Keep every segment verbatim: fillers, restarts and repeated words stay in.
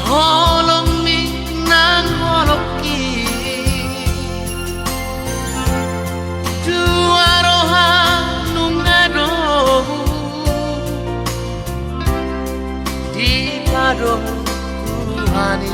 Holongmi nang holongki, dua roha nunga dohot dipadao Tuhan i.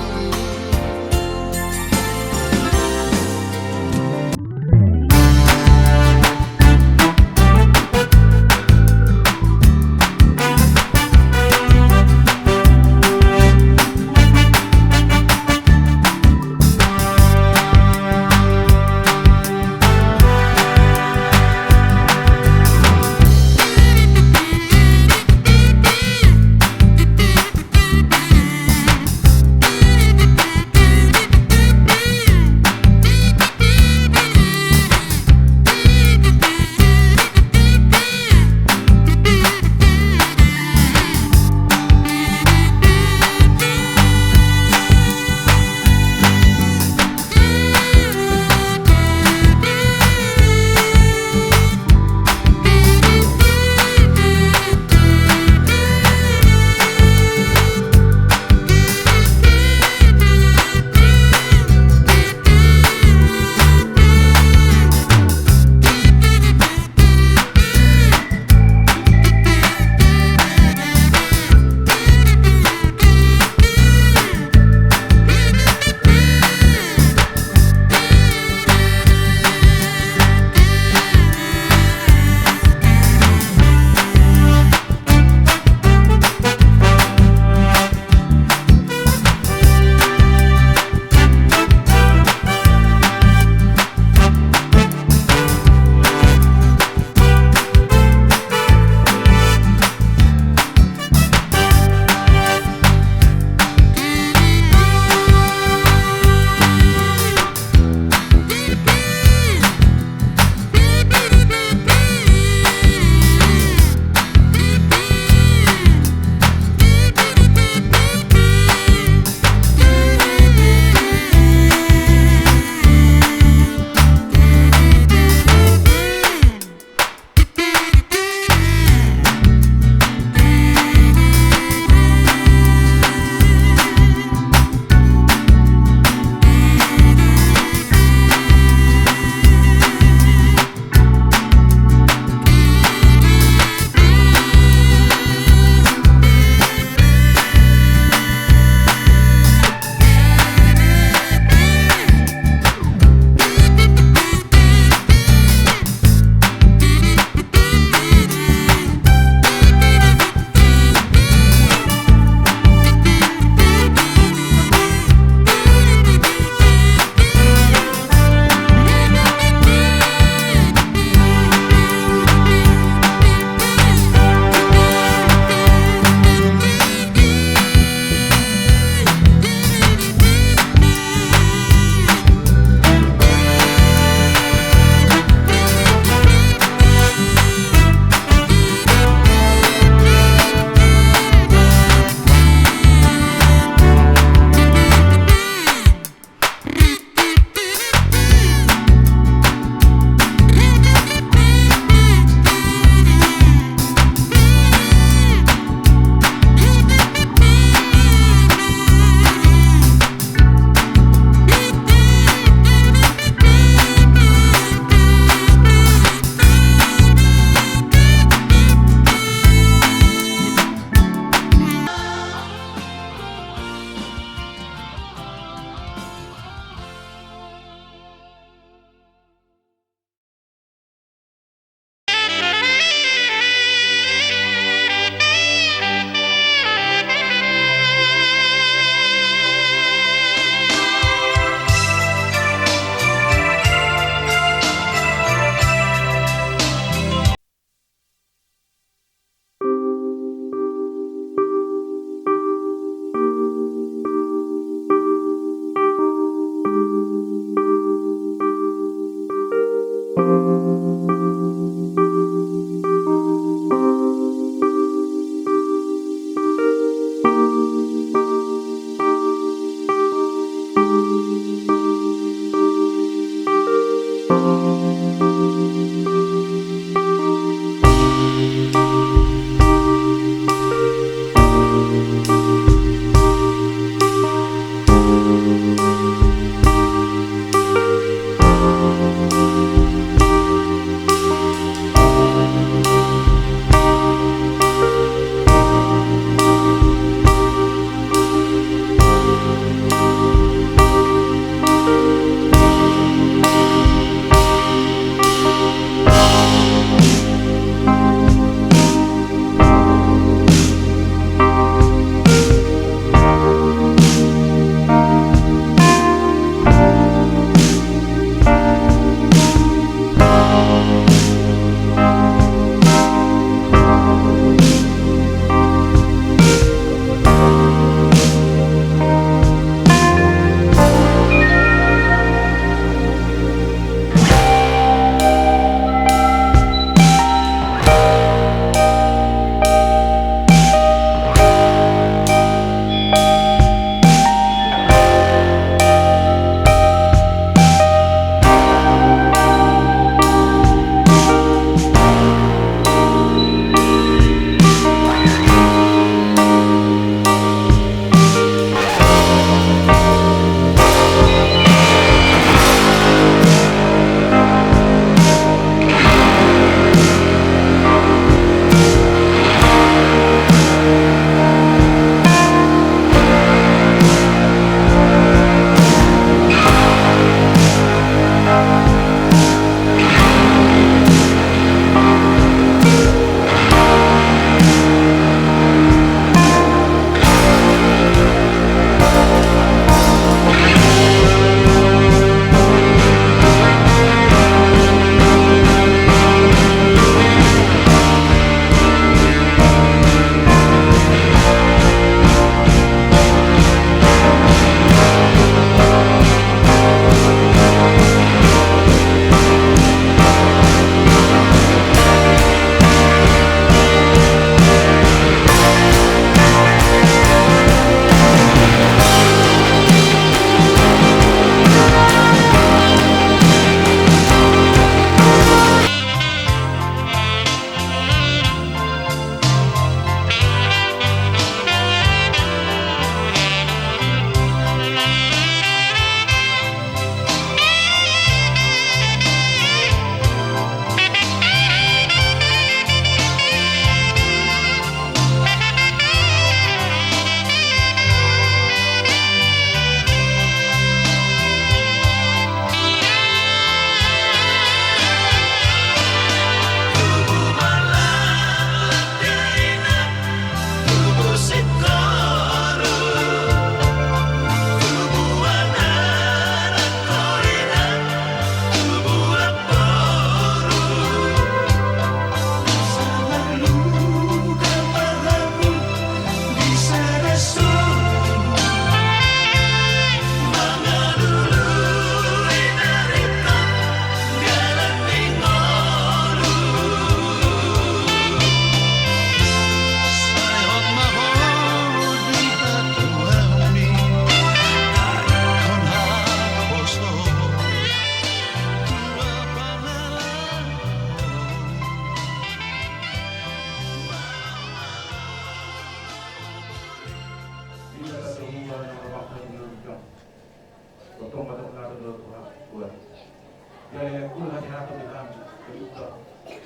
Jala ulaon hata-hata ni hami, jadi uta,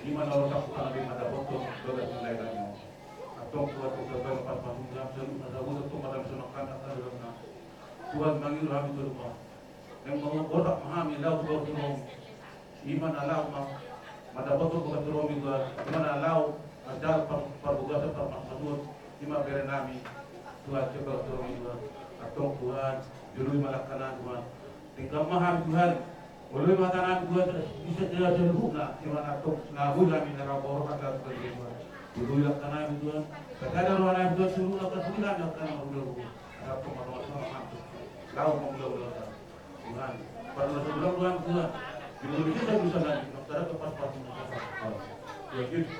ima na olo sakutan di mata botol, dosa sundai kami. Antong Tuhan, Tuhan, Tuhan, pas masuk dalam seluruh mata botol, Tuhan, dalam semak kami, akan dalam Tuhan, mangiru hami tu rumah. Yang mau botak ma hami, laut, laut, laut. Ima na laho ma, mata botol bukan tu romi gua, ima na laho, ada par, par buka, par, par, ima bere nami, Tuhan, coba tu romi gua. Antong Tuhan, jului ma langka nami Tuhan. Tinggal ma hami Tuhan, olo ma tanami Tuhan, bisa jelas seluruhna, ima na antong, na bui nami na rau borok ada Tuhan. Jului langka nami Tuhan, kasada roha nami Tuhan, seluruhna kasada nami Tuhan, ada Tuhan, Tuhan, Tuhan, Tuhan. Laho ma mula-mula Tuhan. Tuhan, pernah sebulan Tuhan, Tuhan. Di Indonesia saya bisa lagi, sementara ke pas-pas. Ya, gitu.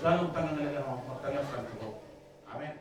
Dalam tangan lagi, tangan Tuhan. Amin.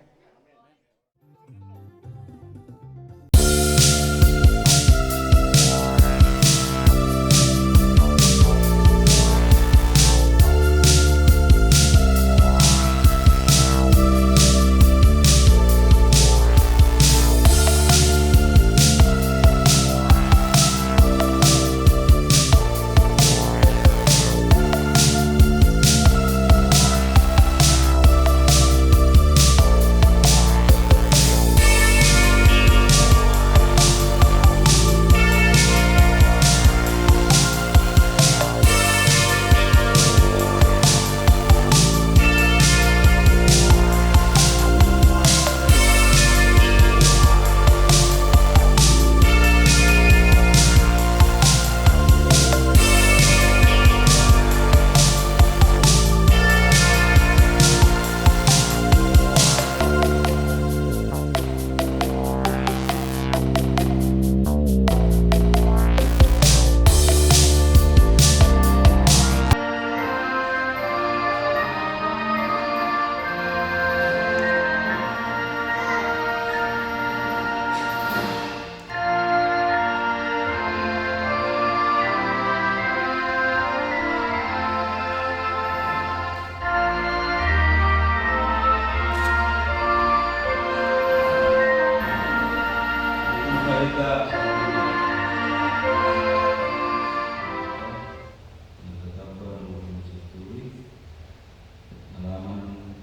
Halaman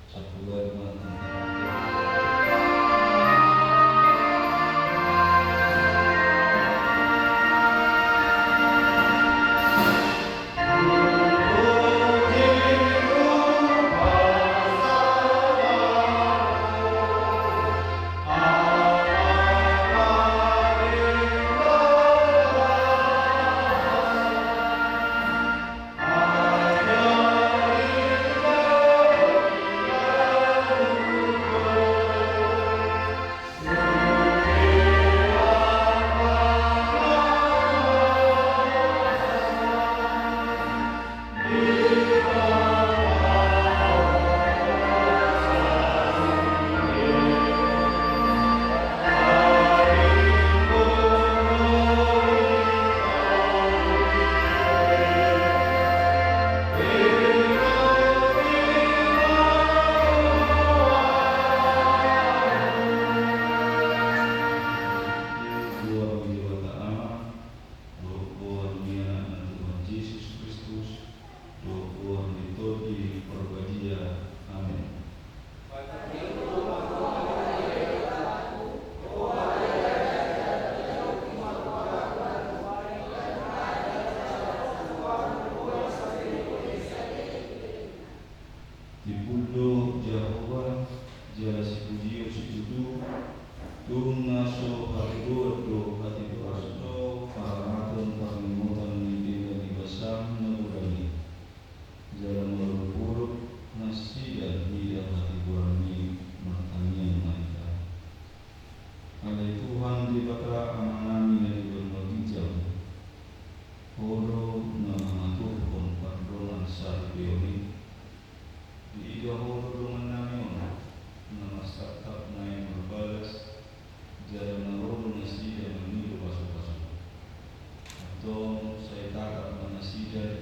sampulu lima. Dohot goar ni Anakna Tuhan Jesus Kristus, dohot goar ni Tondi Parbadia. Amen. Tibu do Jahowa, jala sipujion sikutu, tung na so hatigoan do hatigoan, so paramaton parningotan ni tenda ni basam na godang i. Jala marolopolop nasida mida hatigoanmi. Martangiang ma hita. Ale Tuhan Debata Amanami na di banua ginjang, Ho do na mangaturhon pardongan saripeon i. Diida Ho do dongannami on na marsangkap naeng marbalas, jala na ro do nasida mangido pasupasu. Antong sai tatap ma nasida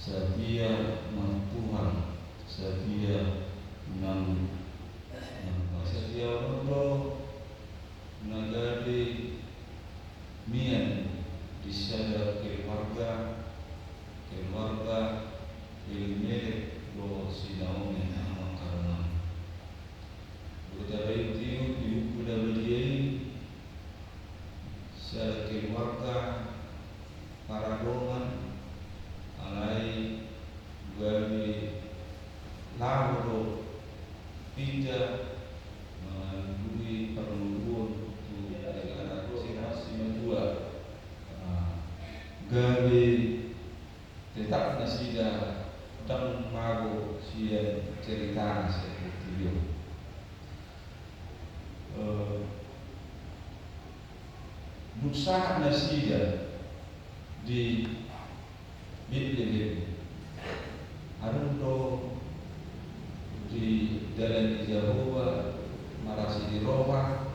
Satia ma Tuhan, satia nang, nang satia on do na gabe mian di sada keluarga, keluarga Elimelek dohot si Naomi na mangkaronan. Beta baen di buku na badia i, sada keluarga paradongan, alai gabe laho do pinda mangalului parngoluon tu negara Cina simatua. Ah, gabe tetap nasida ndang mago sian ceritana sian portibi on. Eh, dung sahat nasida di Betlehem, adong do didalani Jahowa marasi ni roha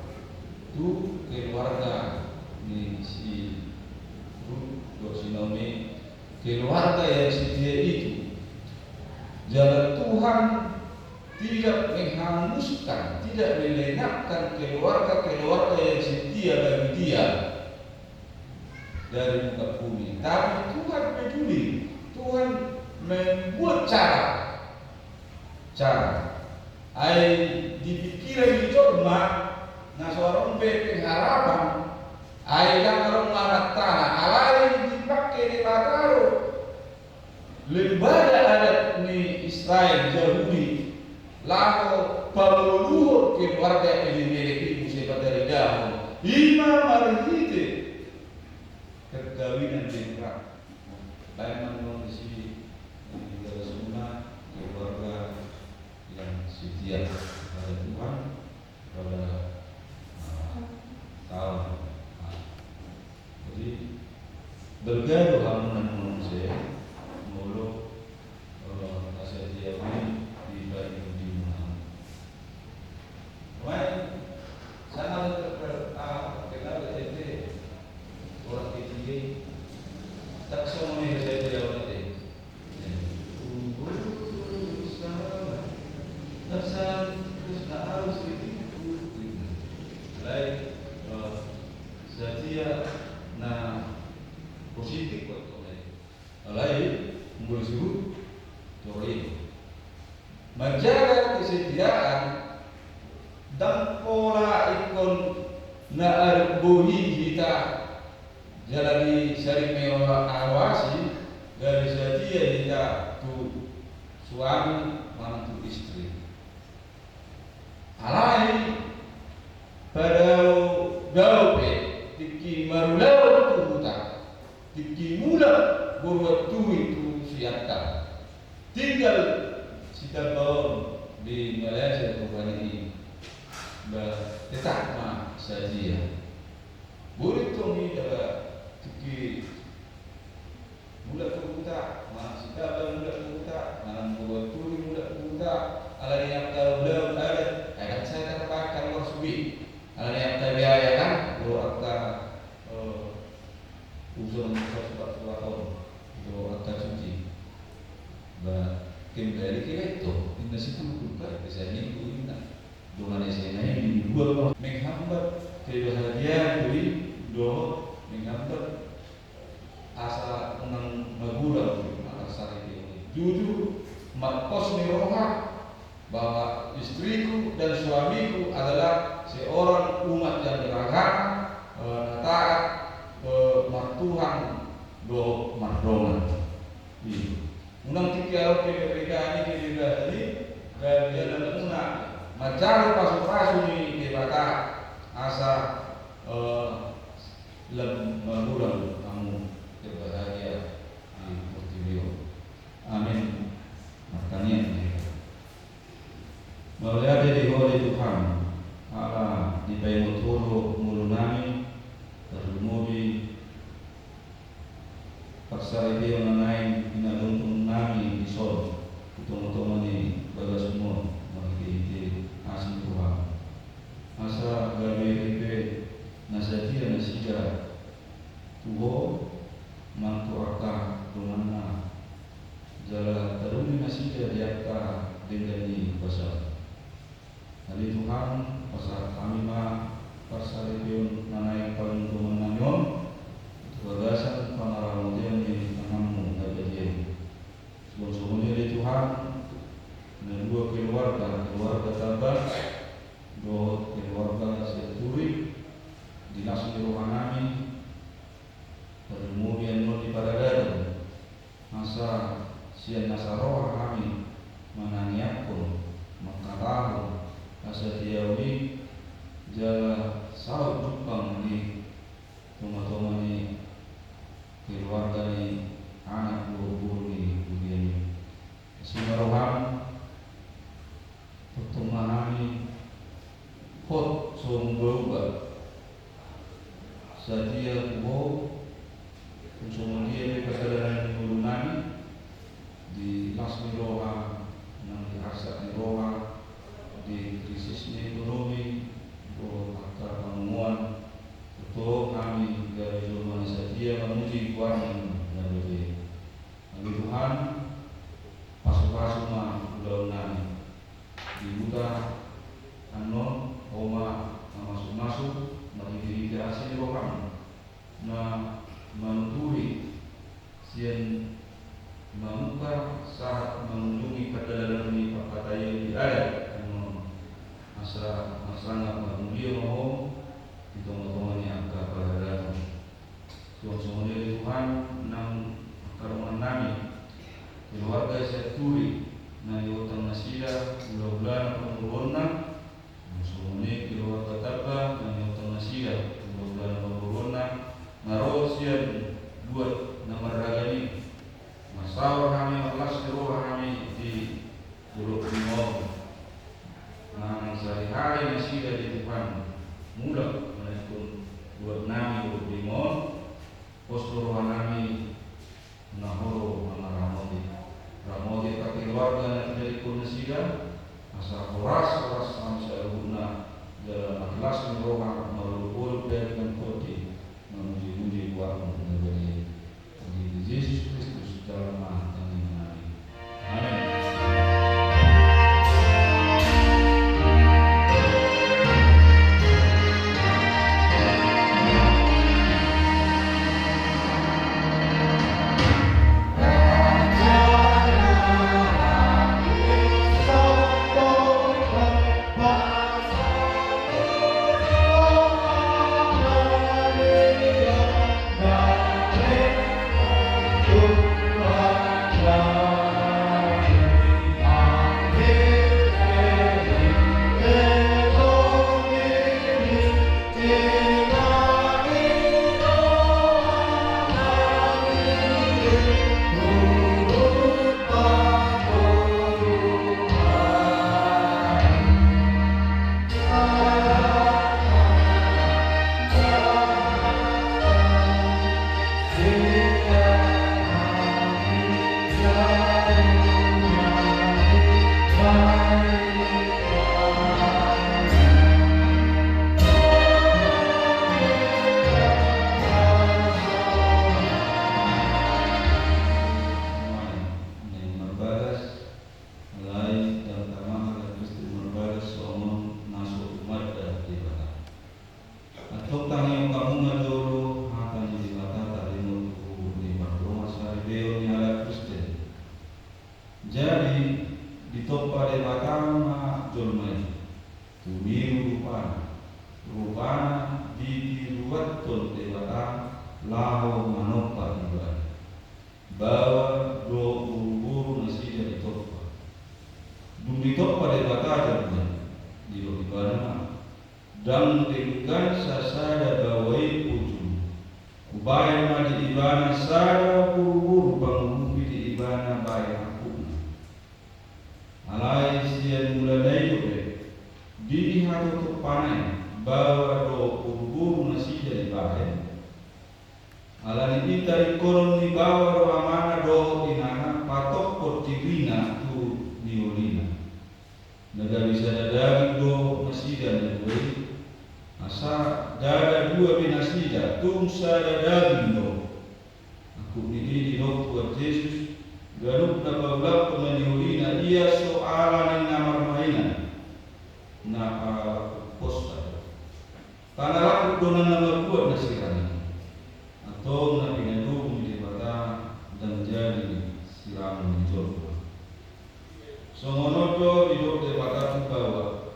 tu keluarga ni si Rut dohot si Naomi, keluarga yang setia itu. Jala Tuhan tidak menghanguskan, tidak melenyapkan keluarga-keluarga yang setia bagi Dia dari muka bumi. Tapi Tuhan peduli, Tuhan membuat cara. Cara. Ai di pikiran ni jolma na so adong be pengharapan, ai ndang adong manat tanah, alai dipake Debata do lembaga adat ni Israel, Jahudi, laho pangoluhon keluarga Elimelek i muse pataridahon. I ma marhite perkawinan ni Abraham. Baen ma nuaeng disi, eh, di gagasuna keluarga yang setia kepada Tuhan, kepada, eh, Tuhan. Nah, jadi, bergaduh hamu na nuaeng muse, molo, eh, hasetiaon i dipaingot di muna. Mai, sana lo ter-, ter-, ah, kenal ente orang ketiga. Tak semua ni saya tidak orang ente. Lain, eh, satia na positif buat kau lain. Alai, molo si Rut, toroi. Manjaga kesetiaan, ndang pola ingkon na adong bohi hita, jala di sari mewa awasi, gabe satia hita tu suami manang tu istri. Alai, padao-dao pe, tingki marulaon tu huta, tingki mulak boru anturi tu sianta. Tinggal sitambaon di Malaysia Tuhan i, ba tetap ma satia. Boi tong i, ba tingki mulak tu huta, manang sitamba mulak tu huta, manang boru anturi mulak tu huta, ala ni angka ulaon adat, ai ndang sai tarbaen kaluar sude. Ala ni angka biaya kan, boru angka, eh, urusan-urusan surat-surat on, boru angka cuti. Ba, kembali ke Beto, inna si Tutu, ba, bisa minggu inna. Dongan S M A i di dua menghambat kebahagiaan doi dohot menghambat asa unang magurang anak sari. Jujur, marpos ni roha bahwa istriku dan suamiku adalah seorang umat yang beragama, eh, taat, eh, martuhan dohot mardongan. Iya. Unang tingki adong keberbedaan i, keberbedaan i, gabe na muna manjalo pasu-pasu ni Debata asa, eh, lam mangurang hamu berbahagia di portibi on. Amin. Martangiang ma hita. Mauliate di Ho ale Tuhan, ala dipaingot Ho do ngolunami, tarlumobi parsaripeon na naeng pinaluntung nami dison, tu tonga-tonga ni bagasmu on, marhite-hite asi ni roham. Asa gabe ripe na satia nasida tu Ho, manang tu angka donganna Denggan ni basa. Ale Tuhan, pasahat hami ma parsaripeon na naeng pangidoman nami on tu bagasan pangaramoteon ni tanganmu na badia i. Songon songon i ale Tuhan, na dua keluarga, keluarga Tamba dohot keluarga Sianturi, di las ni roha nami, tarlumobi annon di paradaton. Asa sian nasa roha hami manangiangkon, mangkatahon asa diaui jala saut jumpang di tonga-tonga ni keluarga ni anak boru-boru ni huria i. Asi ma roham, tongtong ma hami hot so muba-uba. Sadia tu ho, songon dia pe pardalanan ni ngolu nami, di las ni roha nang di arsak ni roha, di krisis ni ekonomi, dohot angka pangomoan, tongtong hami gabe jolma na sadia mamuji goarmu na badia i. Ale Tuhan, pasu-pasu ma ulaon nami. Di huta annon, ho ma na masu-masu, marhite-hite asi ni roham, na manuturi sian mamungka sahat mangunjungi pardalanan ni pangkataion di adat annon, asa marsangap marmulia ma ho di tonga-tonga ni angka paradaton. Songon songon i ale Tuhan, nang angka dongan nami, keluarga Sianturi, na niontang nasida hula-hulana parboruonna, songon i keluarga Tamba, na niontang nasida hula-hulana parboruonna, na ro sian luat na marragam i. Marsaor hami, marlas ni roha hami di Dolok Lima on. Manang sahali-hali nasida di Tuhan, mulak manangkon luat nami Dolok Lima on, pos do roha nami, na ho do mangaramote. Ramote angka keluarga na tinadingkon nasida, asa horas-horas hami saluhutna, jala marlas ni roha, marolop-olop daging nang tondi, mamuji-muji goarmu na badia i. Di Jesus Kristus, jalo ma tangiangan nami. Amen. Alai ndang tama halak Kristen marbagas songon na so tumanda Debata. Antong tangihon hamu ma jolo hata ni Debata taringot tu uhum ni pardongansaripeon ni halak Kristen. Jadi, ditompa Debata ma jolma i, tumiru rupana, rupana ditiruanhon Debata laho manompa ibana. Baoa dohot boru-boru nasida ditompa. Dung ditompa Debata jolma i, didok ibana ma, ndang denggan sasada baoa i pujung. Hubahen ma di ibana sada boru-boru pangurupi di ibana bahen angkupna. Alai sian mulana i dope, di hatotompana i, baoa dohot boru-boru nasida dibahen. Ala ni i taringkonon ni baoa do amana dohot inana patophon dirina tu niolina. Na gabe sada daging do nasida na dua i, asa ndada dua be nasida, tung sada daging do. Angkup ni i didok Tuhan Jesus, Ganup na paulakhon na niulina ia so ala ni na marmainan, na paumposa. Tanalak do na marbuat na sirang i. Antong na pinatubu ni Debata ndang jadi sirangon ni jolma. Songon on do didok Debata tu baoa.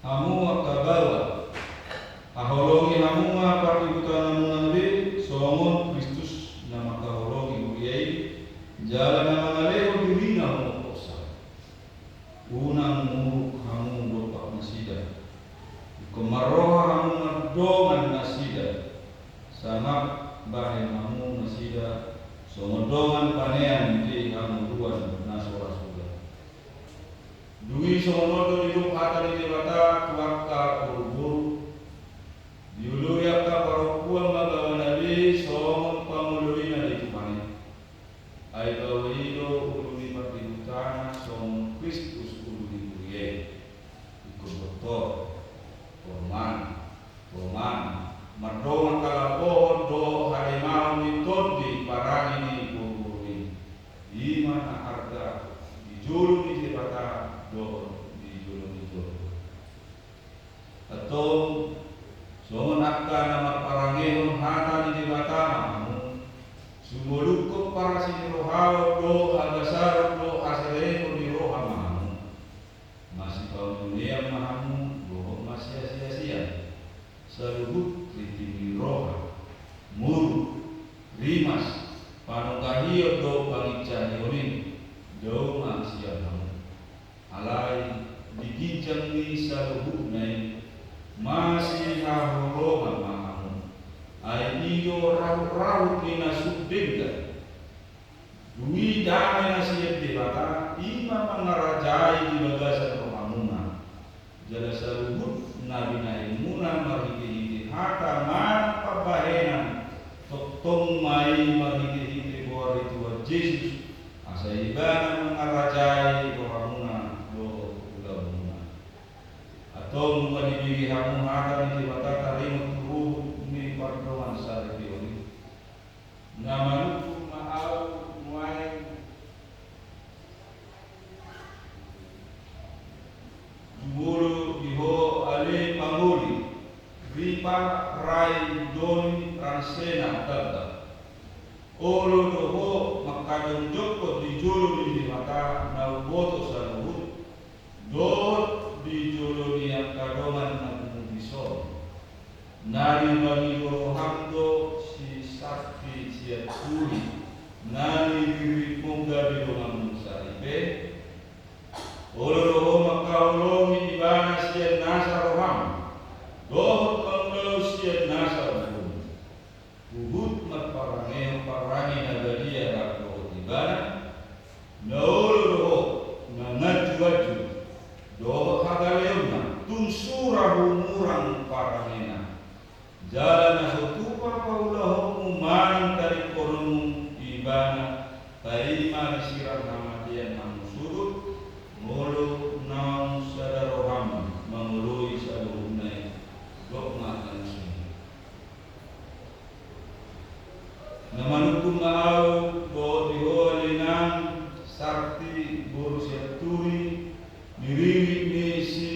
Hamu angka baoa, haholongi hamu ma pardihutanmuna be songon Kristus na mangkaholongi huria i, jala na mangalehon dirina humompoksa. Unang muruk hamu dompak nasida. Ingkon marroha hamu mardongan nasida, sangap bahen hamu nasida songon dongan panean di hangoluan na so ra suda. Dung i songon on do didok hata ni Debata tu angka boruboru. Dioloi angka parompuan ma baoana be songon pangoloi na di Tuhan i. Ai baoa i do ulu ni pardihutana songon Kristus ulu ni huria i. Ingkon tortor, torman, toman, mardongan halapohon dohot haremaon ni tondi parange ni boruboru i. I ma na arga di jolo ni Debata dohot di jolo ni jolma. Antong songon angka na marparangehon hata ni Debata ma hamu, sumolungkop parasi ni rohaon dohot hagasaron dohot haserepon ni roha ma hamu. Masipaoneonean ma hamu dohot masiasiasian. Saluhut rinting ni roha, muruk, rimas, panonggahion dohot panginsahion i, dao ma sian hamu. Alai di ginjang ni saluhutna i, masihaholongan ma hamu. Ai i do rahutrahut ni na sun denggan. Dung i dame na sian Debata, i ma mangarajai di bagasan rohamuna. Jala saluhut na binahenmuna marhitehite hata manang pambahenan, tongtong ma i marhitehite goar ni Tuhan Jesus, asa ibana mangarajai rohamuna dohot ulaonmuna. Antong nunga dibege hamu hata ni Debata taringot tu ruhut ni pardongansaripeon i. Na manungkun ma ahu nuaeng jumolo di ho ale pangoli, ripa, rai, doli, ransena, gamba. Olo do ho mangkajongjongkon di jolo ni Debata na umboto saluhut, dohot di jolo ni angka dongan na gumodison. Na dipangido roham do si Sarti Sianturi, na niriritmon gabe donganmu saripe. Olo do ho mangkaholongi ibana sian nasa roham, dohot mangulahon sian nasa uhum. Huhut marparangehon parange na badia rap dohot ibana, na olo do ho manganjuanju dohot hagaleonna, tung sura humurang parangena. Jala na so tupa paulahonmu manang talingkoronmu ibana, paima disirang hamatean hamu surut, molo naung sada roham mangoloi saluhutna i, dok ma na muse. Na manungkun ma ahu dohot di ho ale inang Sarti boru Sianturi, niririt ni si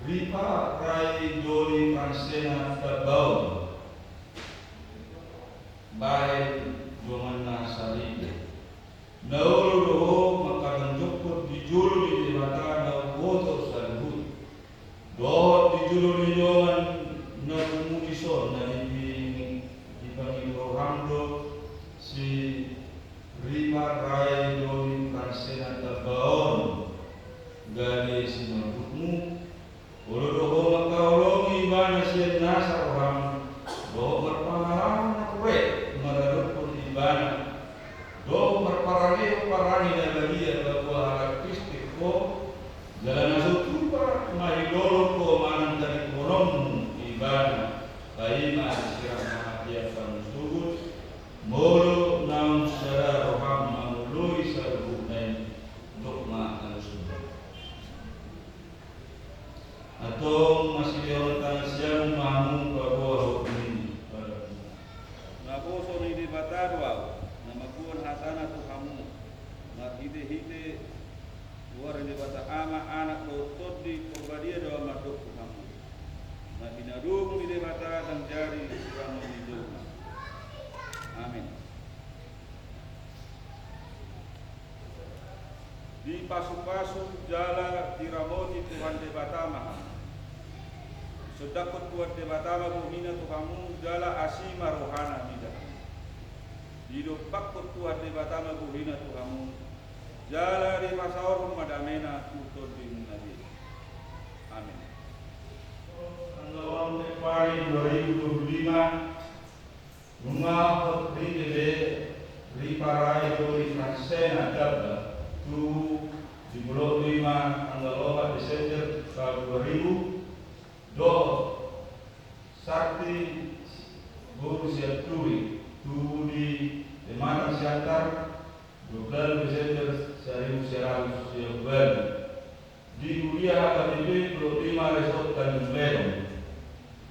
Ripa, rai, doli, ransena, gamba on, bahen donganna saripe. Na olo do ho mangkajongjongkon di jolo ni Debata na umboto saluhut, dohot di jolo ni dongan na gumodison na dipangido roham do si Ripa, rai, doli, ransena, gamba on gabe sinondukmu. Olo do ho mangkaholongi ibana sian nasa roham, dohot marpangalaho na ture maradophon ibana, dohot marparangehon Hite-hite goar ni Debata Ama, Anak dohot Tondi Porbadia do ahu mandok tu hamu: Na pinadomu ni Debata ndang jadi siramon ni jolma. Amin. Dipasu-pasu jala diramoti Tuhan Debata ma hamu. Sondanghon Tuhan Debata ma bohina tu hamu jala asi ma rohana mida hamu. Didompakhon Tuhan Debata ma bohina tu hamu jala dipasaorhon ma damena tu tondimuna be. Amin. Tanggal onom Februari dua ribu dua puluh lima, nunga hot hita be riparai do i Fransena Gabba tu di Pulo Lima tanggal opat Desember taon dua ribu, dohot Sakti boru Sianturi tu di Pematang Siantar dua puluh Desember saribu sia ratus sia puluh ualu. Di huria H K B P Pulo Lima Resort Tanjung Balong.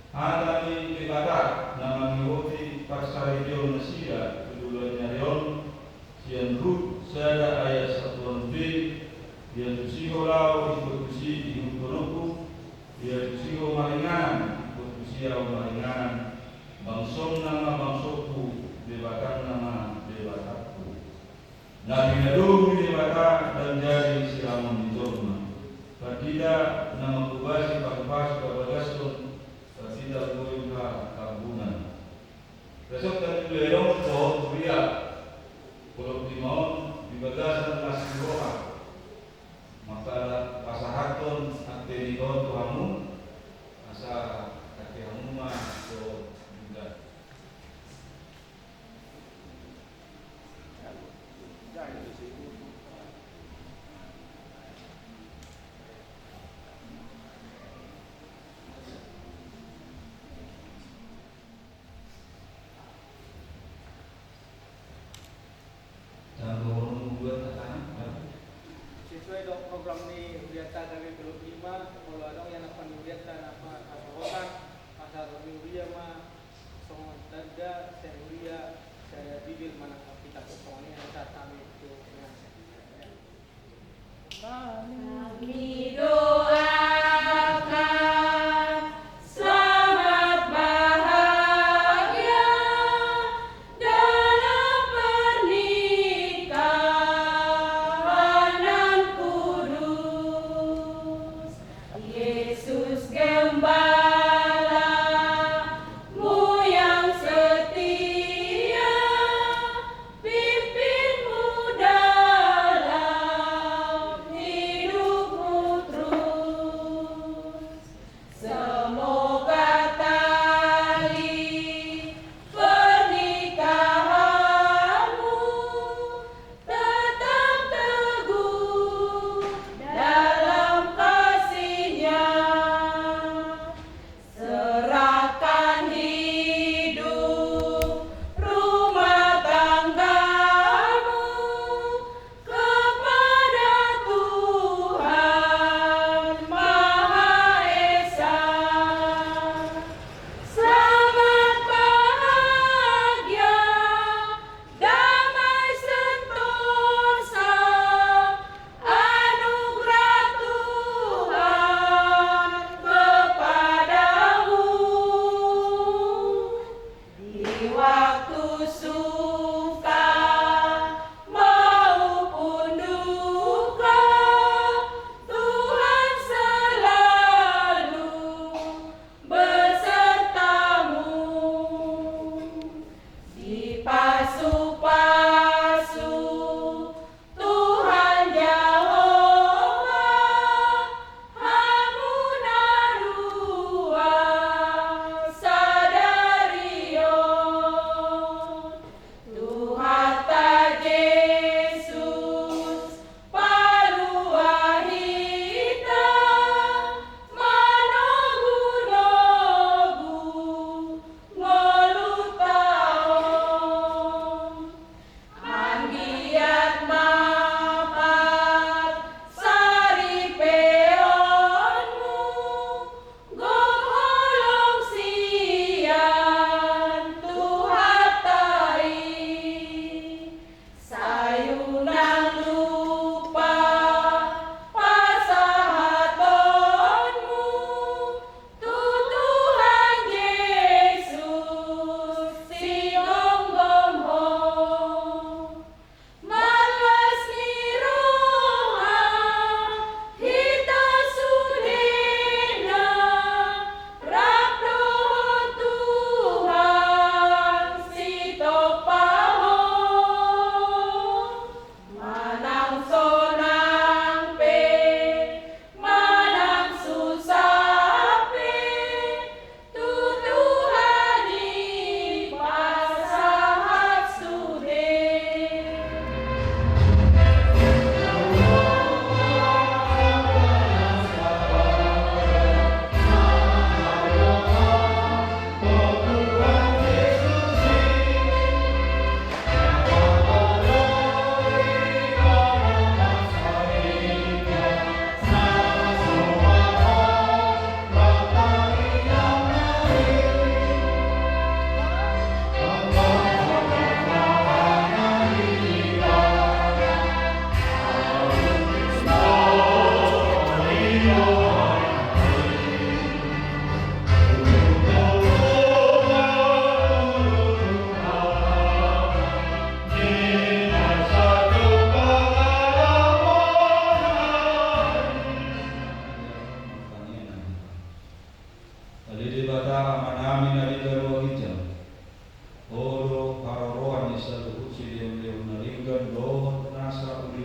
Hata ni Debata na mangihoti parsaripeon nasida tu joloan ni ari on, sian Rut sada ayat sampulu onom b: Ia tusi ho laho ingkon tusi ihutkononku, ia tusi ho maringanan ingkon tusi ahu maringanan, bangsomna ma bangsongku, Debatangna ma Debatangku. Na pinadomu ni Debata ndang jadi siramon ni jolma. Pandita na manghobasi pasu-pasu parbagashon, pandita boru Tambunan. Resort Tanjung Balong dohot huria Pulo Lima on di bagasan las ni roha mangkapasahathon ate ni on tu hamu, asa ate hamu ma dohot dunggan. Sesuai dohot program ni huria H K B P Pulo Lima, molo adong ia na pangurianta na pasahaton, pasahaton ni huria ma songon tanda sian huria, sada bibel manang Alkitab, songon i na sahat hami tu pengantin. Kami doakan selamat bahagia dalam pernikahan nan kudus. Yesus Gembalamu yang setia, pimpinmu dalam hidupmu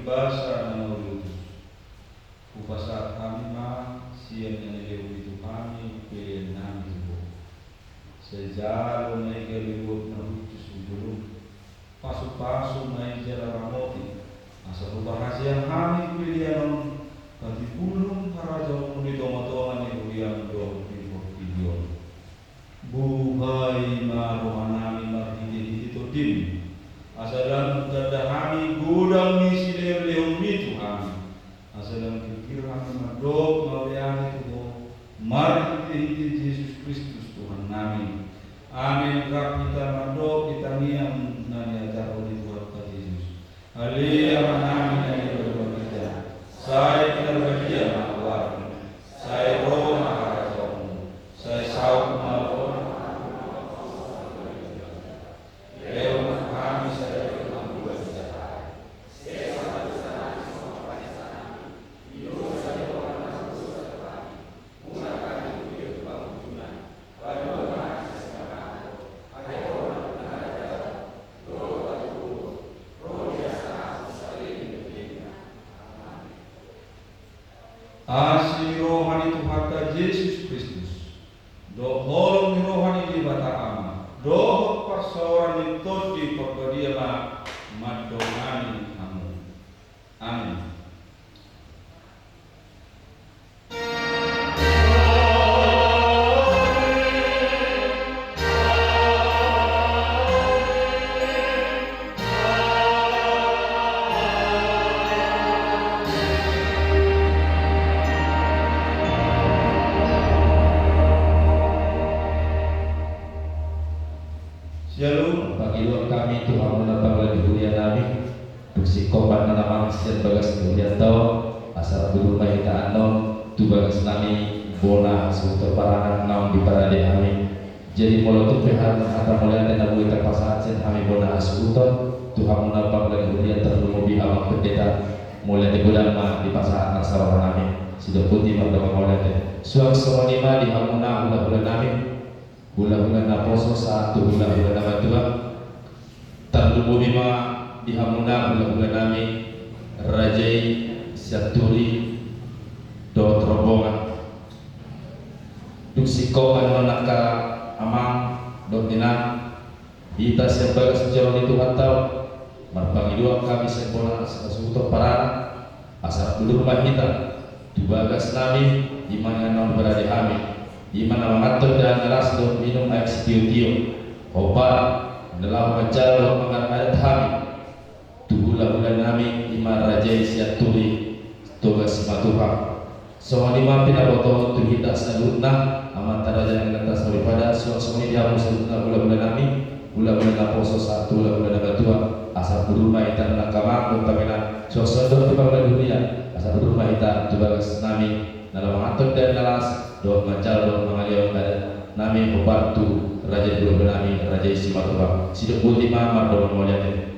Basa na mauliutus, hupasahat hami ma sian na nilehonMi tu hami pelean nami tu Ho. Sai jalo ma i galegot na huihuthon tu jolom. Pasupasu ma i jala ramoti, asa huparhaseang hami pelean on, patipulhon harajaonMu di tongatonga ni huriaM dohot di portibi on. Buhai ma rohanami marhitehite TondiM, asa ndang tanda hami godang ni silehonlehonMi tu hami. Asa ndang girgir hami mandok mauliate tu Ho, marhitehite Jesus Kristus Tuhannami. Amen. Rap hita mandok di tangiang na niajarhon ni Tuhanta Jesus. Ale Amanami na di banua ginjang, sai pinarbadia ma goarMu, sai ro ma harajaonMu, sai saut ma goarMu. Lehon ma tu hami sadari on hangoluan siapari. Sesa ma dosanami songon panesanami di dosa ni dongan nami dosa tu hami. Asi roha ni Tuhanta Jesus Kristus, dohot holong ni roha ni Debata Ama, dohot parsaoran ni Tondi Parbadia ma mandongani hamu. Amen. Shalom. Pangidoan hami tu hamuna pangula ni huria nami. Dung singkop annon amang sian bagas ni hurianta on, asa rap dulu ma hita annon tu bagas nami bona hasuhuton paranak naung diparade hami. Jadi molo tung pe hata mauliate na boi tapasahat sian hami bona hasuhuton tu hamuna pangula ni huria, tarlumobi amang pendeta, mauliate godang ma dipasahat na saroha nami. Sidok boti mardongan mauliate. Suang songon i ma di hamuna hulahula nami, hulahula naposo sahat tu hulahula namatua. Tarlumobi ma di hamuna hulahula nami, raja i, Sianturi dohot rombongan. Dung singkop annon angka amang dohot inang, hita sian bagas ni joro ni Tuhanta on, marpangidoan hami sian bona hasuhuton paranak, asa rap dulu ma hita tu bagas nami, i ma na naung diparade hami, i ma na mangan tondi na las dohot minum aek sitiotio, hombar na laho manjalo dohot mangadat hami tu hulahula nami, i ma raja i Sianturi Toga Simatupang. Songon i ma pinabotohon tu hita saluhutna, amanta raja nang inanta soripada, suang songon i di hamu saluhutna hulahula nami, hulahula naposo sahat tu hulahula namatua, asa rap dulu ma hita na mangan tondi na las, suang songon i dohot tu pangula ni huria, asa rap dulu ma hita tu bagas nami, na laho mangan tondi na las, dohot manjalo dohot mangaliaon adat nami, hombar tu raja ni hulahula nami, raja i Simatupang. Sidok boti ma mardongan mauliate.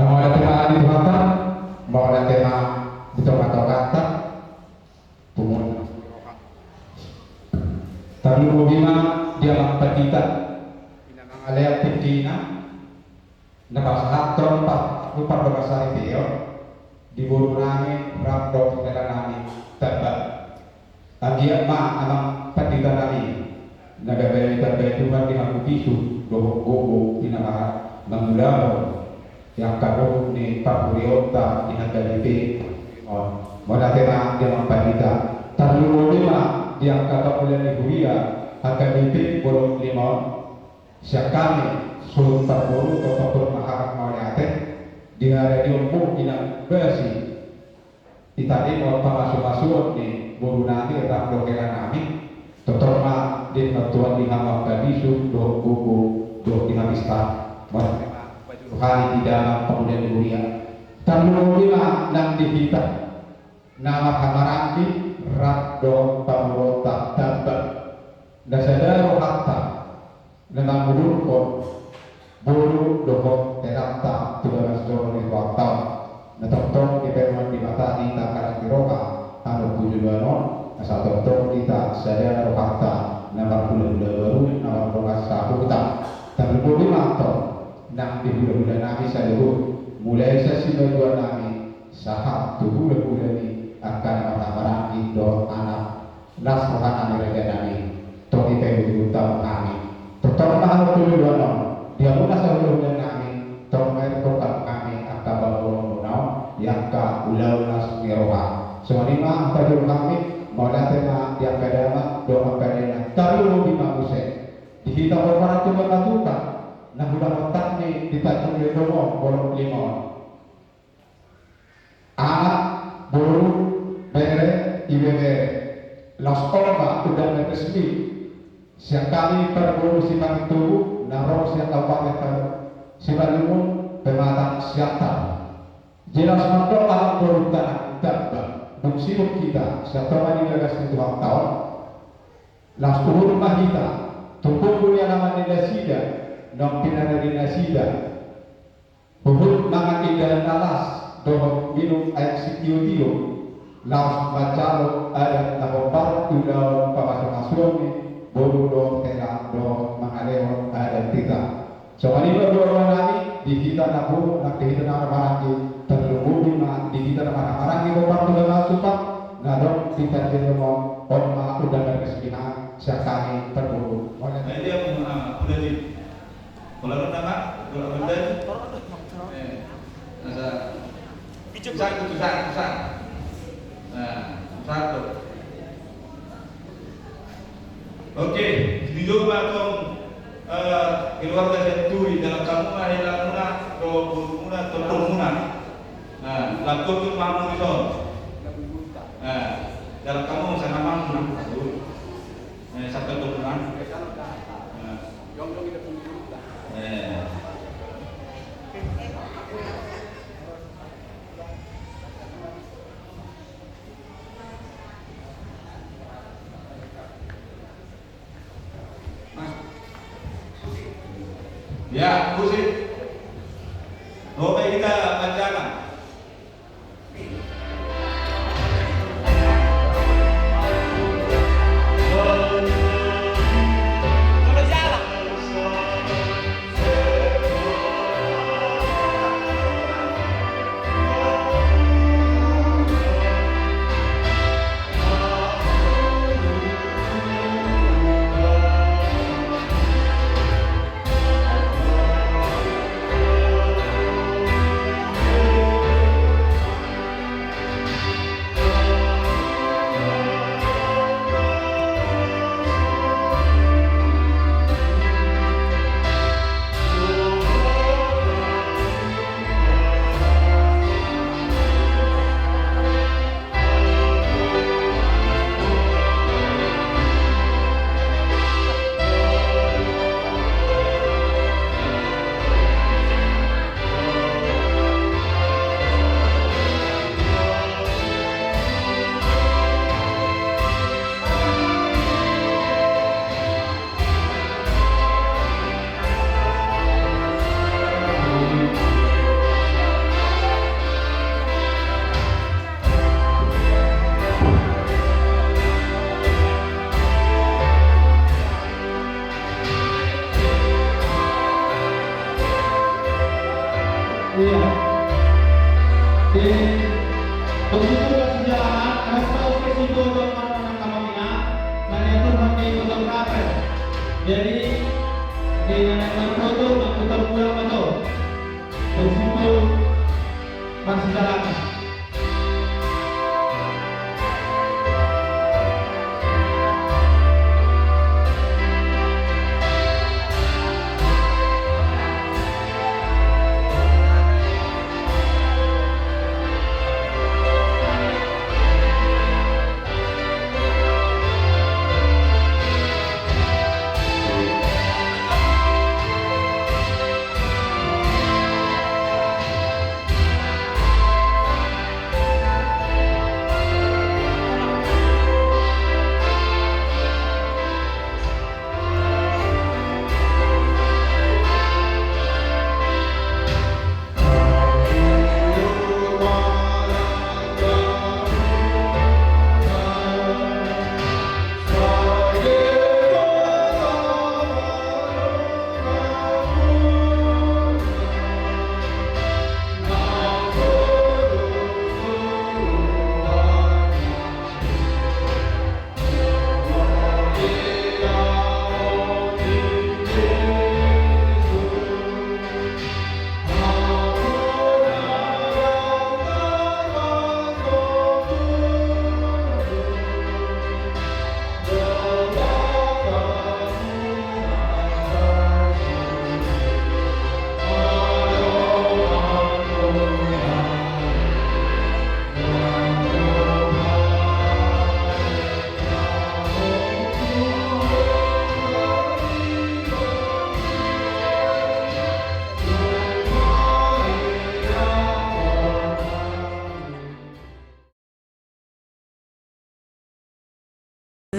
Mauliate ma di Tuhanta, mauliate ma di tongatonganta. Punguan. Tarlumobi ma di amang pandita, na mangalean tingkina, na pasahathon pa-, pardongansaripeon di boru nami rap dohot hela nami Tambak. Anggiat ma amang pandita nami, na gabe ditambai Tuhan di hamu bisuk dohot gogo di na mangulahon di angka dohot ni parhuriaonta di H K B P on. Mauliate ma di amang pandita. Tarlumobi ma di angka pangula ni huria H K B P Bolon Lima on. Sian hami suhut parboru, tongtong ma hami mauliate di haroromuna, inang basi. Tarlumobi pasu-pasuon ni boru nami rap dohot hela nami, tongtong ma dipartuan di hamu angka bisuk dohot gogo dohot di hami sita. Mauliate ma hami di dalam pangula ni huria. Tarlumobi ma nang di hita na marhaha maranggi rap dohot pamoruonta Tambak. Na sada rohanta na mangudurhon boru dohot helanta tu bagas joro ni Tuhanta on. Na tongtong dipaingothon Debata di hita, hata ni roha, hamu tu joloan on, asa tongtong hita sada rohanta na marhulahula baru, na mardongan sahuta. Tarlumobi ma antong nang di hulahula nami saluhut, mulai sian sipajuannami sahat tu hulahula ni angka na marhahamaranggi dohot anak las rohanami rajanami. Tong i pe huhut hamu hami. Tortor ma hamu tu joloan on di hamuna sahulahula nami. Tong ma irungkap hamu hami angka pangoloan muna on di angka ulaon las ni roha. Songon i ma hamu pajolo hami. Mauliate ma di angka damang dohot angka dainang. Tarlumobi ma muse di hita pomparan tu Debata Tuhan na hula montakni di Tanjung Lembong on, Bolon Lima on. Anak, boru, bere, ibebere. Laos on ma undangan resmi sian hami parboru Simanjuntak na ro sian Kabupaten Simalungun, Pematang Siantar. Jelas mandok anak boru tanah tamba, dung sidung hita sian tonga ni bagas ni Tuhanta on. Laos uhur ma hita tu punggu ni alaman ni nasida naung pinarade nasida. Huhut mangan indahan na las dohot minum aek sitiotio, laos manjalo adat na hombar di ulaon pamasu-masuon ni boru dohot hela dohot mangalehon adat hita. Songon i ma boru nami, di hita na boru, nang di hita na marhahamaranggi, tarlumobi ma di hita na marhahamaranggi, hombar tu Debata Tuhan na adong di Tanjung Lembong on. Ma undangan resmi na sian hami parboru. Mauliate. Nah, dia mau, ah, udah di Pola ronda ma, pola ronda. Eh, asa. Satu, satu, satu. Nah, satu. Oke, dijou ma tong, eh, keluarga sian Turi, dalan hamu ma hela muna, dohot boru muna, tondong muna. Nah, langsung tu mamu di son. Nah, dalan hamu sana mamu. Eh, satu tu muna. Nah. Eh. Ya, musik. Oke, kita panjangkan. Iya. Di, begitu perjalanan, ada tahu ke situ untuk mana-mana kami nak, mana itu nanti fotografer. Jadi, di mana foto, waktu terpulang betul. Begitu perjalanan.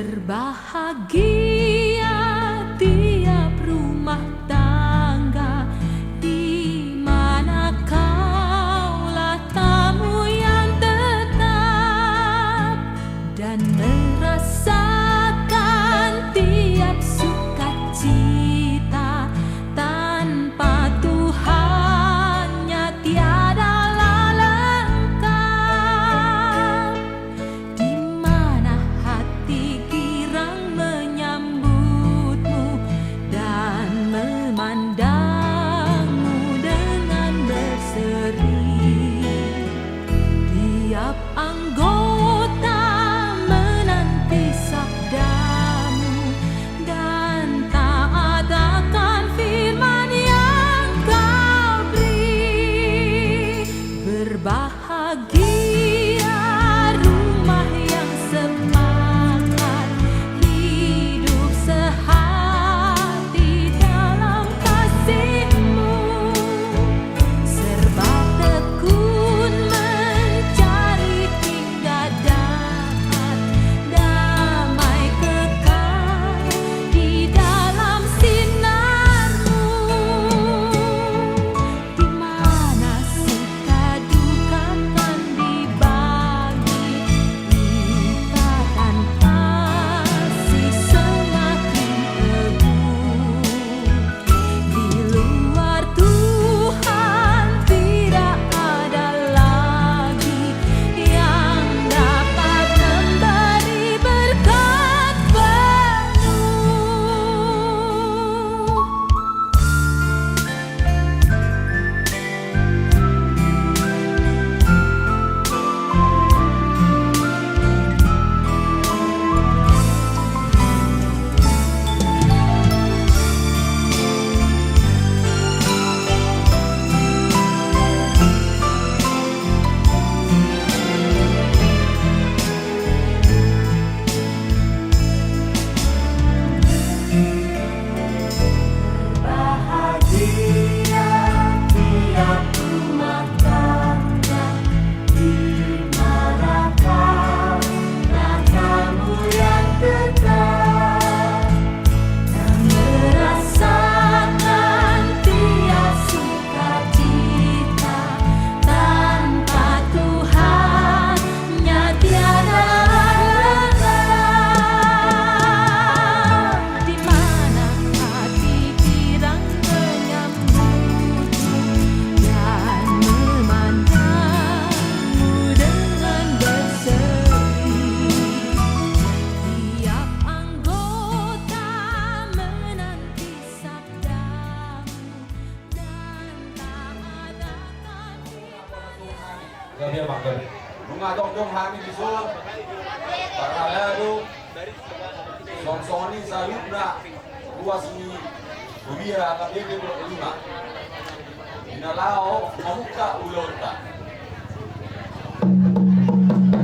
Berbahagia tiap rumah tangga di mana kaulah tamu yang tetap dan merasakan tiap sukacita. Tanpa Tuhannya tiadalah lengkap. Di mana hati girang menyambutmu dan memandangmu dengan berseri. Tiap anggota menanti sabdamu dan taat akan firman yang kau beri. Berbahagia rumah yang sepakat hidup sehati dalam kasih-Mu. Serba tekun mencari hingga dapat damai kekal di dalam sinar-Mu. Di mana suka duka kan dibagi, ikatan kasih semakin teguh. Di luar Tuhan tidak ada lagi yang dapat memberi berkat penuh. Bahagia tiap rumah tangga di mana kaulah tamu yang tetap dan merasakan tiap sukacita. Tanpa Tuhannya tiada lengkap. Di mana hati girang menyambutmu dan memandangmu dengan berseri. Tiap anggota menanti sabdamu. Gabe ma, gabe. Nunga jongjong hami dison, parhalado, songon i saluhutna ruas ni huria H K B P dua puluh lima, di na laho mamungka ulaonta.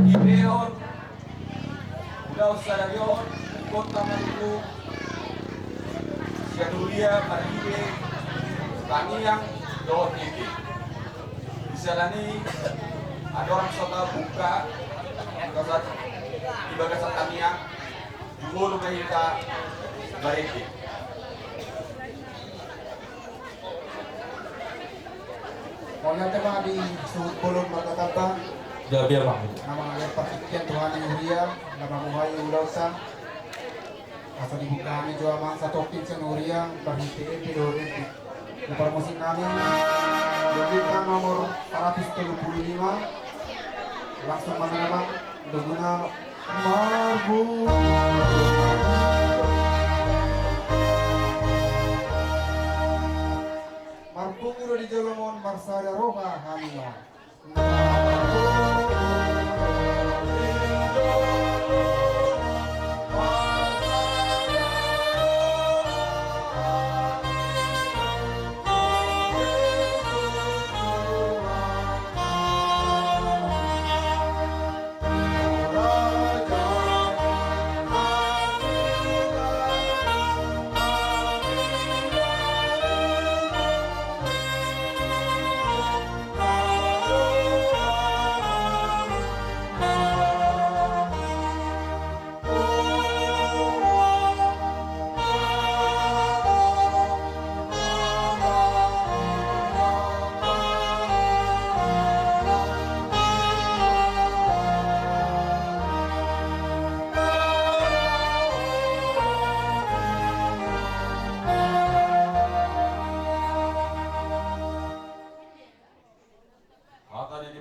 Di pe on, ulaon sadari on, ingkon tamarhite sian huria marhite tangiang dohot ende. Di siala ni i andorang so tabuka di bagasan tangiang, jumolo ma hita marende. Mauliate ma di suhut bolon marga Tamba. Gabe ma. Na mangalean partingkian tu hami huria, na mamuhai ulaonta. Asa dibuka hami jo amang satomping sian huria, marhite ende dohot ende. Di parmusik nami, Dendeta nomor seratus tolu puluh lima. Langsung ma amang, doguna. Marbunga. Marbunga do di jolom on, marsada roha hami ma.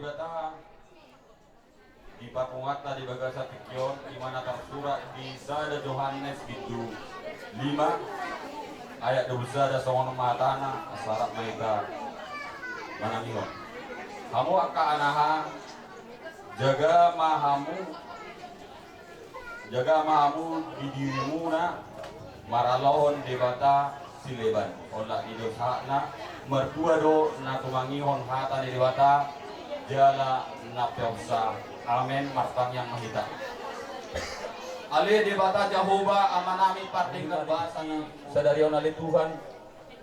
Data di parpunguanta di bagasan tingki on, di mana tarsurat di sada Johannes bindu lima ayat dua puluh sada, songon on ma hatana, asa rap ma hita manangihon. Hamu angka anaha, jaga ma hamu, jaga ma hamu di dirimuna maralohon Debata sileban. Olat ni do sahatna, martua do na tumangihon hata ni Debata, jala na peopsa. Amen. Martangiang ma hita. Ale Debata Jahowa, Amanami pardenggan basa, sadari on ale Tuhan,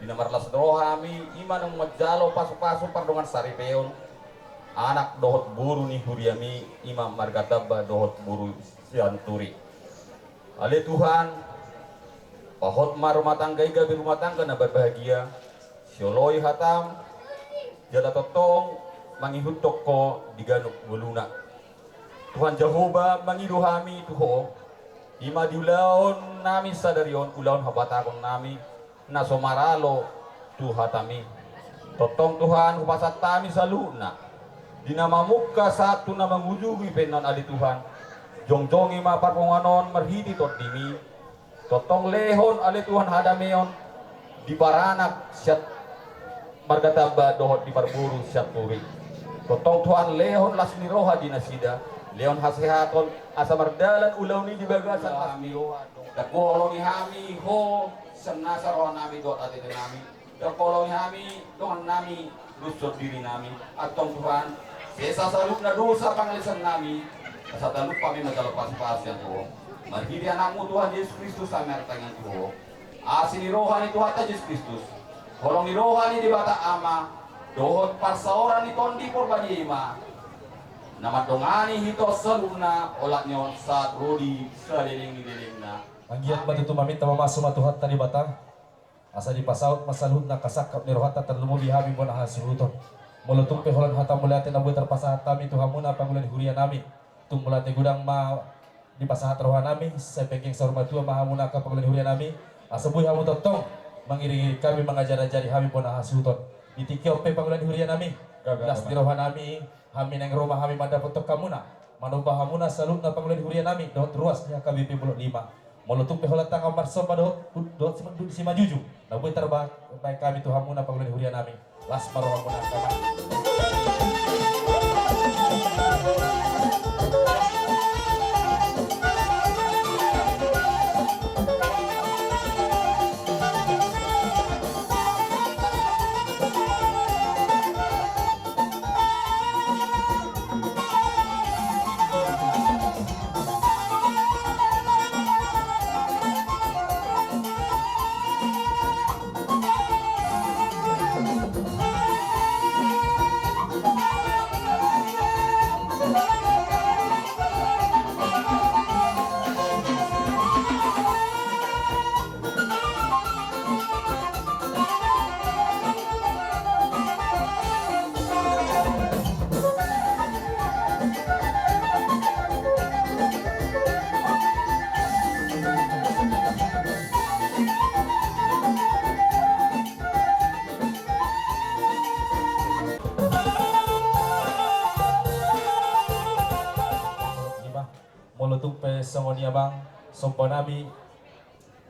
di na marlas ni roha hami, i ma naung manjalo pasupasu pardongan saripeon anak dohot boru ni huriami, i ma marga Tamba dohot boru Sianturi. Ale Tuhan, pahot ma rumah tangga i gabe rumah tangga na berbahagia, sioloi hatam, jala tongtong mangihuthon Ho di ganup ngoluna. Tuhan Jahowa, mangido hami tu Ho, i ma di ulaon nami sadari on, ulaon habatahon nami, na so maralo tu hatami. Tongtong Tuhan, hupasahat hami saluhutna di na mamungka sahat tu na mangujungi pe annon ale Tuhan. Jongjongi ma parpunguan on marhite tondimi. Tongtong lehon ale Tuhan hadameon di paranak sian marga Tamba dohot di parboru Sianturi. Tongtong Tuhan lehon las ni roha di nasida, lehon hasehaton asa mardalan ulaon i di bagasan las ni roha. Ndang huoloi hami Ho sian nasa roha nami dohot atete nami, ndang huoloi hami dongan nami, lushon diri nami. Antong Tuhan, sesa saluhutna dosa pangalaosion nami, asa talup hami manjalo pasupasu sian Ho. Marhite Anakmu Tuhan Jesus Kristus hami martangiang tu Ho. Asi ni roha ni Tuhanta Jesus Kristus, holong ni roha ni Debata Ama, dohot parsaoran ni Tondi Porbadia i ma na mandongani hita saluhutna olat ni on sahat ro di saleleng ni lelengna. Anggiat ma tutu maminta mamasu ma Tuhanta Debata, asa dipasaut ma saluhutna angka sangkap ni rohanta, tarlumobi hami bona hasuhuton. Molo tung pe holan hata mauliate na boi tarpasahat hami tu hamuna pangula ni huria nami, tung mauliate godang ma dipasahat roha nami, sai penggeng saur matua ma hamuna angka pangula ni huria nami, asa boi hamu tongtong mangiringiring hami, mangajarajari hami bona hasuhuton. Di tingki on pe pangula ni huria nami, las ni roha nami, hami naeng ro ma hami mandapothon hamuna, manomba hamuna saluhutna pangula ni huria nami dohot ruas ni H K B P Bolon Lima. Molo tung pe holan tangan marsomba dohot, dohot simanjujung na boi tarbahen hami tu hamuna pangula ni huria nami, las ma rohamuna angka amang. Ima. Molo tung pe songon i amang, somba nami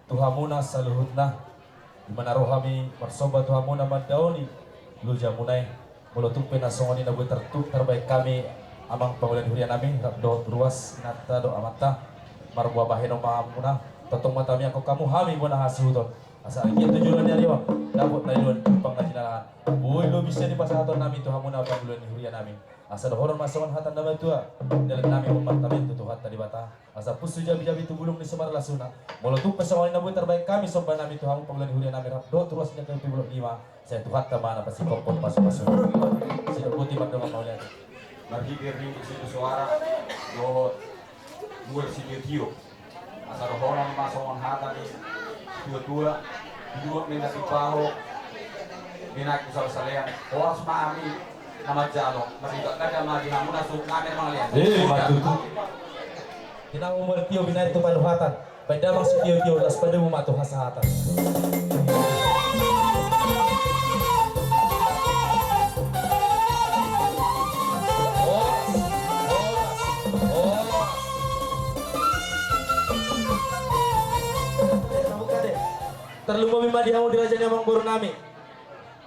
tu hamuna saluhutna, di mana ro hami marsomba tu hamuna mandaoni lojamuna i. Molo tung pe na songon i na boi tartu-, tarbahen hami amang pangula ni huria nami rap dohot ruas inanta dohot amanta, marboa bahenon ma hamuna, tongtong ma tamiangkon hamu hami bona hasuhuton. Asa anggiat tu joloan ni ari on dapot na iluan jumpang na jinalahan. Boi lobi sian i pasahaton nami tu hamuna pangula ni huria nami. Asa dohonon ma songon hata ni na matua, dalan nami ma martamiang tu Tuhanta Debata, asa pusu jabijabi tu bulung ni so marlasuna. Molo tung pe songon i na boi tarbahen hami somba nami tu hamu pangula ni huria nami rap dohot ruas ni H K B P Bolon Lima, sai Tuhanta ma na pasingkophon pasupasu. Sidok boti ma dongan mauliate. Marhite ringgit situ suara dohot mual sitio-tio. Asa dohonon ma songon hata ni tua-tua, dua mena sipaho, mena ku sala-salean. Horas ma hami na manjalo, maribak ganda ma di hamuna suhut nami na mangalean. Eh, ma tutu. Hinamu mual tio binaen tu paluhatan, baen damang sitio-tio, laos padomu ma tu hasahatan. Tarlumobi ma di hamu di raja ni amangboru nami.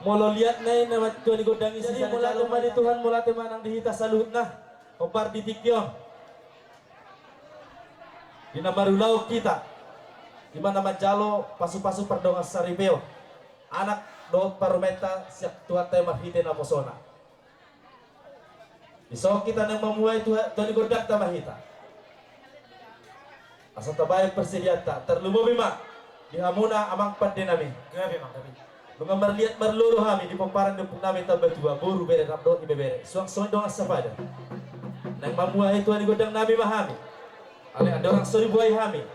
Molo liat na i na matua ni gondang i. Jadi mauliate ma di Tuhan, mauliate ma nang di hita saluhutna. Hombar di tingki on, di na marulaon hita, i ma na manjalo pasupasu pardongan saripeon, anak dohot parumaenta sian Tuhanta i marhite naposona. Dison hita naeng mamua i tu, tua ni gondangta ma hita. Asa tabaen parsediaanta, tarlumobi ma di hamuna amang pande nami. Gabe, amang, gabe. Nunga marliat marlolo hami di pomparan ni ompung nami Tambatua, boru, bere rap dohot ibebere, suang songon i dongan sapadan. Naeng mamua i tua ni gondang nami ma hami. Alai andorang so dibuhai hami,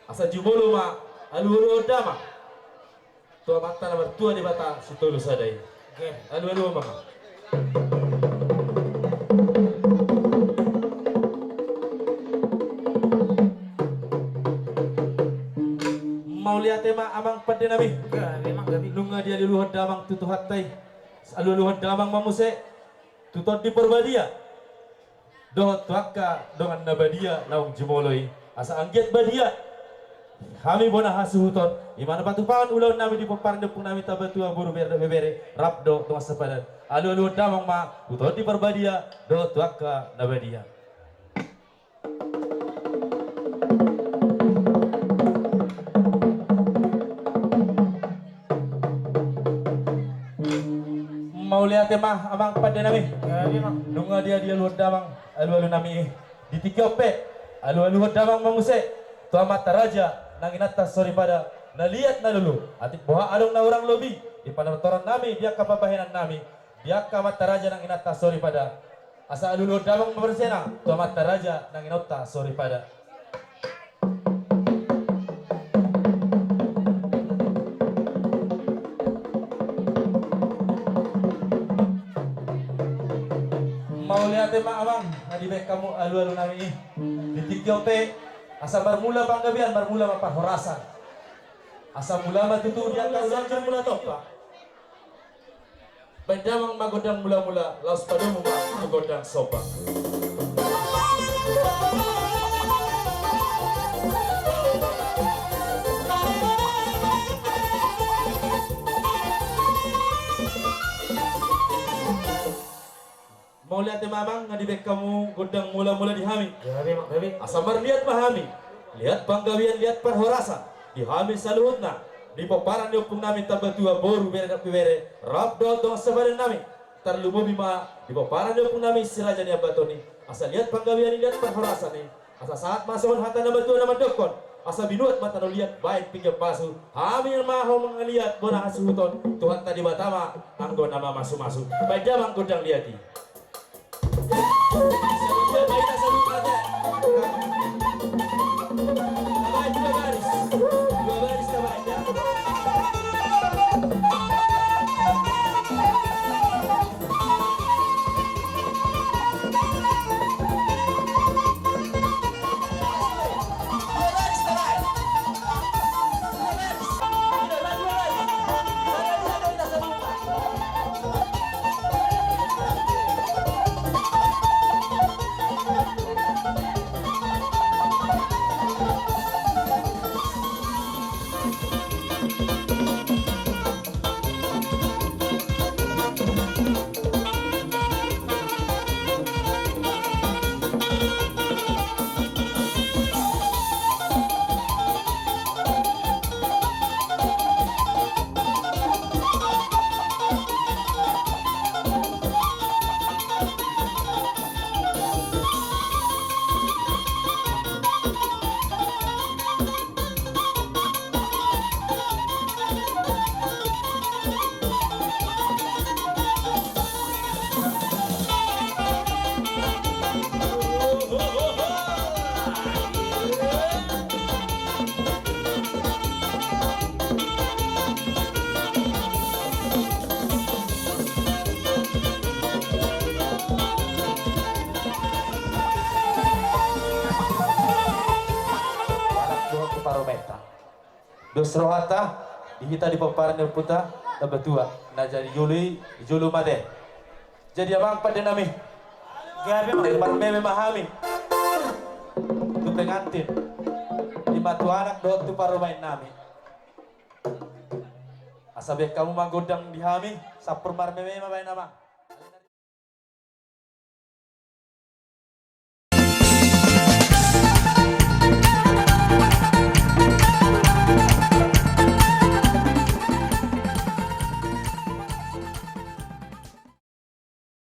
asa jumolo ma alualuhon damang tu Amanta na martua Debata Sitolu Sada i. Gabe. Alualuhon ma. Mauliate ma amang pande nami. Gabe, amang, gabe. Nunga dialualuhon damang tu Tuhanta i, alualuhon damang ma muse tu Tondi Parbadia dohot tu angka dongan na badia naung jumolo i, asa anggiat badia hami bona hasuhuton, i ma na patupaon ulaon nami di pomparan ni ompung nami Tambatua, boru, bere dohot ibebere rap dohot dongan sapadan. Alualuhon damang ma tu Tondi Parbadia dohot tu angka na badia. Mauliate ma amang pande nami. Gabe, amang. Nunga dia dialualuhon damang alualu nami i. Di tingki on pe alualuhon damang ma muse tu amanta raja nang inanta soripada, na liat na lolo, atik boha adong na hurang lobi di panortoran nami, di angka pambahenan nami, di angka amanta raja nang inanta soripada. Asa alualuhon damang ma muse na tu amanta raja nang inanta soripada. Mauliate ma amang, na dibaen hamu alualu nami i. Di tingki on pe, asa marmula panggabean, marmula ma parhorasan. Asa mula ma tutu di angka sian mula tompa. Baen damang ma gondang mulamula, laos padomu ma tu gondang somba. Mauliate ma amang, nga dibaen hamu gondang mulamula di hami. Gabe, amang, gabe. Asa marliat ma hami, liat panggabean, liat parhorasan di hami saluhutna, di pomparan ni ompung nami Tambatua, boru, bere dohot ibebere rap dohot dongan sapadan nami. Tarlumobi ma di pomparan ni ompung nami si raja ni Ambaton i, asa liat panggabean i, liat parhorasan i. Asa sahat ma songon hata na matua na mandokkon: Asa binuat ma tano liat, baen pinggan pasu, hami ma ho mangaliat bona hasuhuton, Tuhanta Debata ma anggo na mamasumasu. Baen damang gondang liat i. Anak dohot tu parumaenta. Dos rohanta di hita di pomparan ni ompunta Tambatua, na jadi jolo i, jolo mate. Jadi amang pande nami, gabe ma, marmeme ma hami tu pengantin, i ma tu anak dohot tu parumaen nami. Asa baen hamu ma gondang di hami, sampur marmeme ma baen, amang.